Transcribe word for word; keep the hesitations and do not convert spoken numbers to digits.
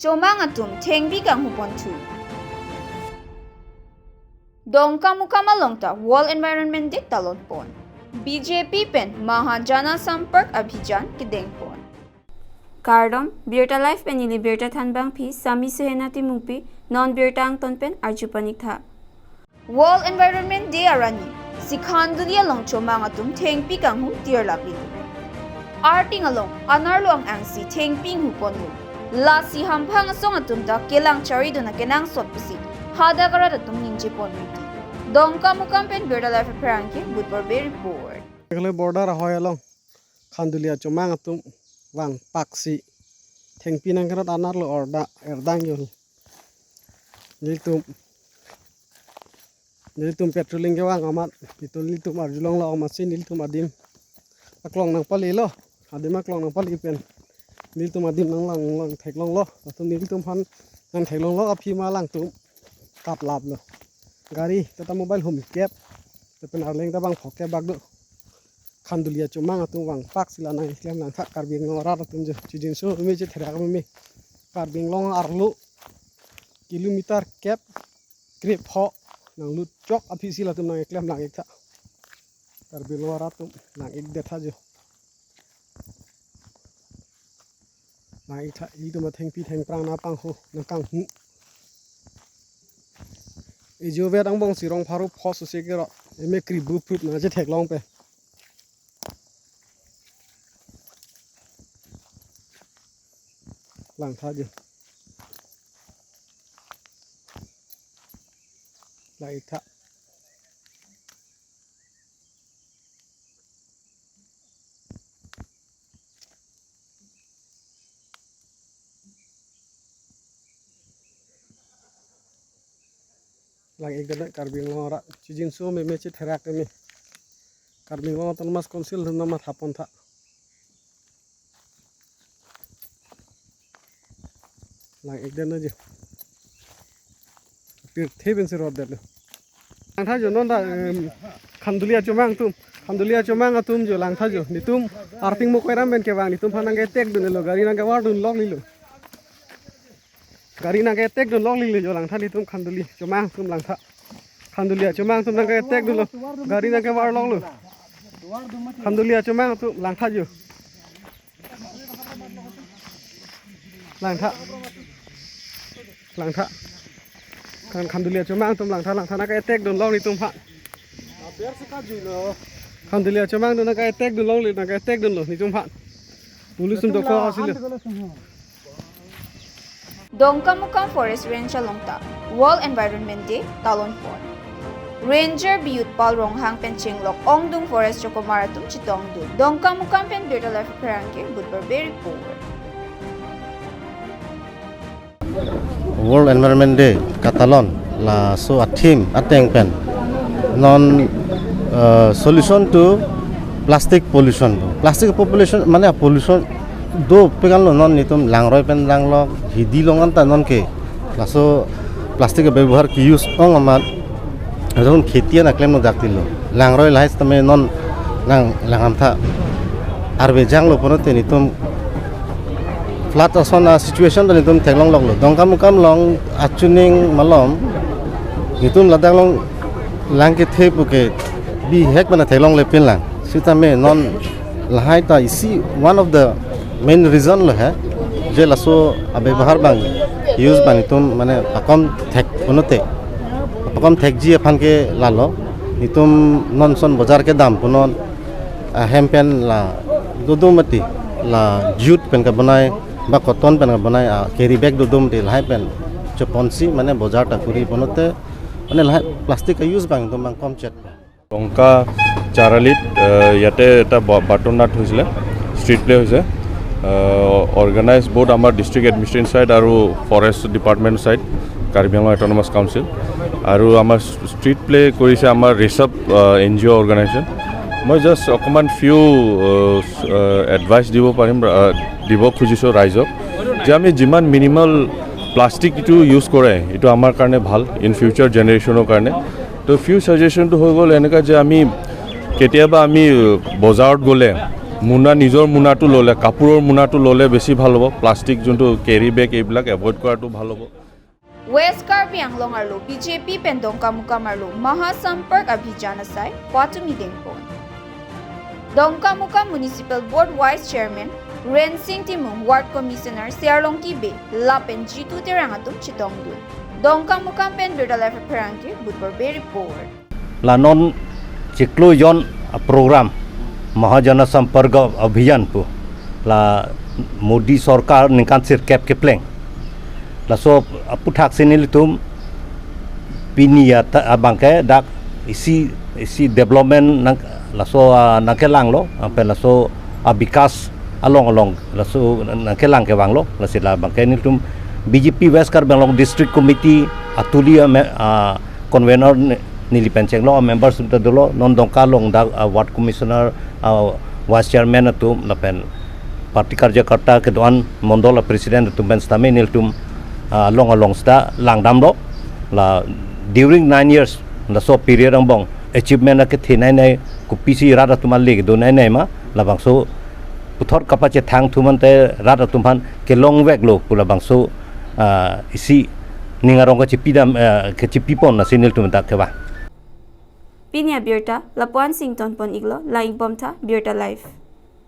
Chomang atum thengpi kanghu ponthu. Dongkamukam along ta World Environment Day talon pon. B J P pen Mahajana Sampark Abhijan kedeng pon. Kardom, Birta Live pen neli birta thanbangpi Sami Suhena Timungpi, non birta angton pen arju pon-ik tha. World Environment Day arni si Khanduli along Chomang atum thengpi kanghu tirlaplo. Arting along anerlo ang-angsi thengpi inghu ponlo. Lasi hamphang asong atum ta kelang charidun akenangsot pusi hadak arat atum ningje pon riti. Dongkamukam pen Birta Live apherangke Budbor Bey report. Meghalaya border ahoi along Khanduli achomang atum vangpaksi thengpi nangkerot anerlo orda erdang yol. Nelitum, nelitum patrolling kevang amat, itum nelitum arjulonglo amatsi nelitum adim aklong nangpalilo, adim aklong nangpali pen nelitum adim nanglang lang theklonglo, latum nelitum aphan nang theklonglo, aphi ma alangtum kaplaplo. Gari Tata Mobile humkep, lapen arleng ta bang phokep bak do. Khanduli achomang atum vangpaksi la nangkeklem lang tha, Karbi Anglong arat atum jo chijinso meme chetherak meme. Karbi Anglong arlo kilometer kep krepho nanglut chok aphisi latum nangkeklem lang-ik tha. Karbi Anglong arat atum lang-ikdet tha jo. Lang-ik tha, itum athengpi thengphrang nangpanghu nangkanghu. Ejo vet angbongsi rong pharo pho sose kero, eme kri buprup nangchetheklong pe. Lang tha jo. Lang-ik tha. Lang-ikdet Karbi Anglong arat chijinso meme chetherak meme. Karbi Anglong Autonomous Council atum nangmatha pon tha. Lang-ikdet nangji. Pirthe pensi rodetlo. Lang tha jo non ta, em, Khanduli achomang atum. Khanduli achomang atum jo lang tha jo. Nelitum arting Mokoiram pen kevang, nelitum aphan nangketekdunlo, gari nangkevardun loklilo. Gari nangketekdun loklilo jo lang tha nelitum Khanduli achomang atum lang tha. Khanduli achomang atum nangketekdunlo. Gari nangkevar loklo. Khanduli achomang atum lang tha jo. Lang tha. Lang tha. Khan Khanduli achomang atum lang tha, lang tha nangketekdun lok nelitum aphan. Khanduli achomang atum nangketekdun loklo, nangketekdunlo nelitum aphan. Police atum dokok asilo. Dongkamukam Forest Range along ta World Environment Day talon pon. Ranger Biyutpal Ronghang pen chenglok ongdung forest chokomar atum chetongdun. Dongkamukam pen Birta Live apherangke Budbor Bey report. World Environment Day katalon laso a-theme ateng pen non, eh, solution to plastic pollution. Plastic population mane pollution dopik anlo, non nelitum langroi pen langlok, hidi along anta nonke laso plastic bebohar ke-use ong amat, jehon kheti an aklem nangdak tilo. Langroi lahai setame non nang langham tha. Arve janglo pulote nelitum flood ason a-situation ta nelitum theklong loklo. Dongkamukam along achuning malom nelitum ladak along lang kethe puke bihek pen theklongle pinlang. Setame non lahai ta isi one of the main reason lo he, je laso abebohar abang, use abang nelitum mane pakom thek pulote, pakom thekji aphan ke lalo. Nelitum non ason bojar kedam punon, ahem pen la dodom mati, la jute pen kebonai ba cotton pen kebonai a-carry bag dodom mati, lahai pen cheponsi mane bojar ta kuri pulote, mane lahai plastic a-use abang nelitum abang komchet. লংকা চাৰিআলিত, আহ, ইয়াতে এটা বা-, বাটৰ নাট হৈছিলে, street play হৈছে। আহ, অৰ্গেনাইজ বহুত আমাৰ district administration side আৰু forest department side, Karbi Anglong autonomous council. আৰু আমাৰ ষ্ট্ৰীট প্লে কৰিছে আমাৰ ৰেচপ, আহ, এন জি অ' অৰ্গেনাইজেশ্যন। মই জাষ্ট অকণমান ফিউ, আহ, ছ-, আহ, এডভাইচ দিব পাৰিম, আহ, দিব খুজিছোঁ ৰাইজক যে আমি যিমান মিনিমাল প্লাষ্টিক এইটো ইউজ কৰে, এইটো আমাৰ কাৰণে ভাল, ইন ফিউচাৰ জেনেৰেশ্যনৰ কাৰণে। তো ফিউ ছাজেশ্যনটো হৈ গ'ল এনেকুৱা যে আমি কেতিয়াবা আমি বজাৰত গ'লে মোনা, নিজৰ মোনাটো ল'লে, কাপোৰৰ মোনাটো ল'লে বেছি ভাল হ'ব। প্লাষ্টিক যোনটো কেৰী বেগ, এইবিলাক এভইড কৰাটো ভাল হ'ব। West Karbi Anglong arlo B J P pen Dongkamukam arlo Mahasampark Abhiyan asai patumi dengpon. Dongkamukam Municipal Board Vice Chairman Rensing Timung, Ward Commissioner Serlongki Bey lapen Jitu Terang atum chetongdun. Dongkamukam pen Birta Live apherangke Budbor Bey report. La non chiklo jon a program Mahajana Sampark Abhiyan pu la Modi Sorkar ningkan sirkep kepleng. Laso aputhak si nelitum pini ya ta abangke dak isi isi development nang laso, ah, nangkelanglo, ampe laso abikas along along laso nangkelang kevanglo, lasi labangke nelitum B J P West Karbi Anglong District Committee atuli a me-, ah, convener ne-, neli pen chenglo, a members atum ta dolo, non Dongka along dak, ah, ward commissioner, ah, vice chairman atum lapen party karyakarta kedo-an mondol a president atum pen sitame nelitum, ah, along along sita langdamlo. La during nine years laso period angbong achievement akethenei nei, kopisi rat atum ale kedo nei nei ma, labangso puthot kapachethang atum ante rat atum aphan kelongveklo pu labangso, ah, isi ning arong kachepidam, ah, kachepipon, lasi nelitum dak kevang. Pini abirta lapu-an si ingtonpon iklo, lang-ikbomtha Birta Live.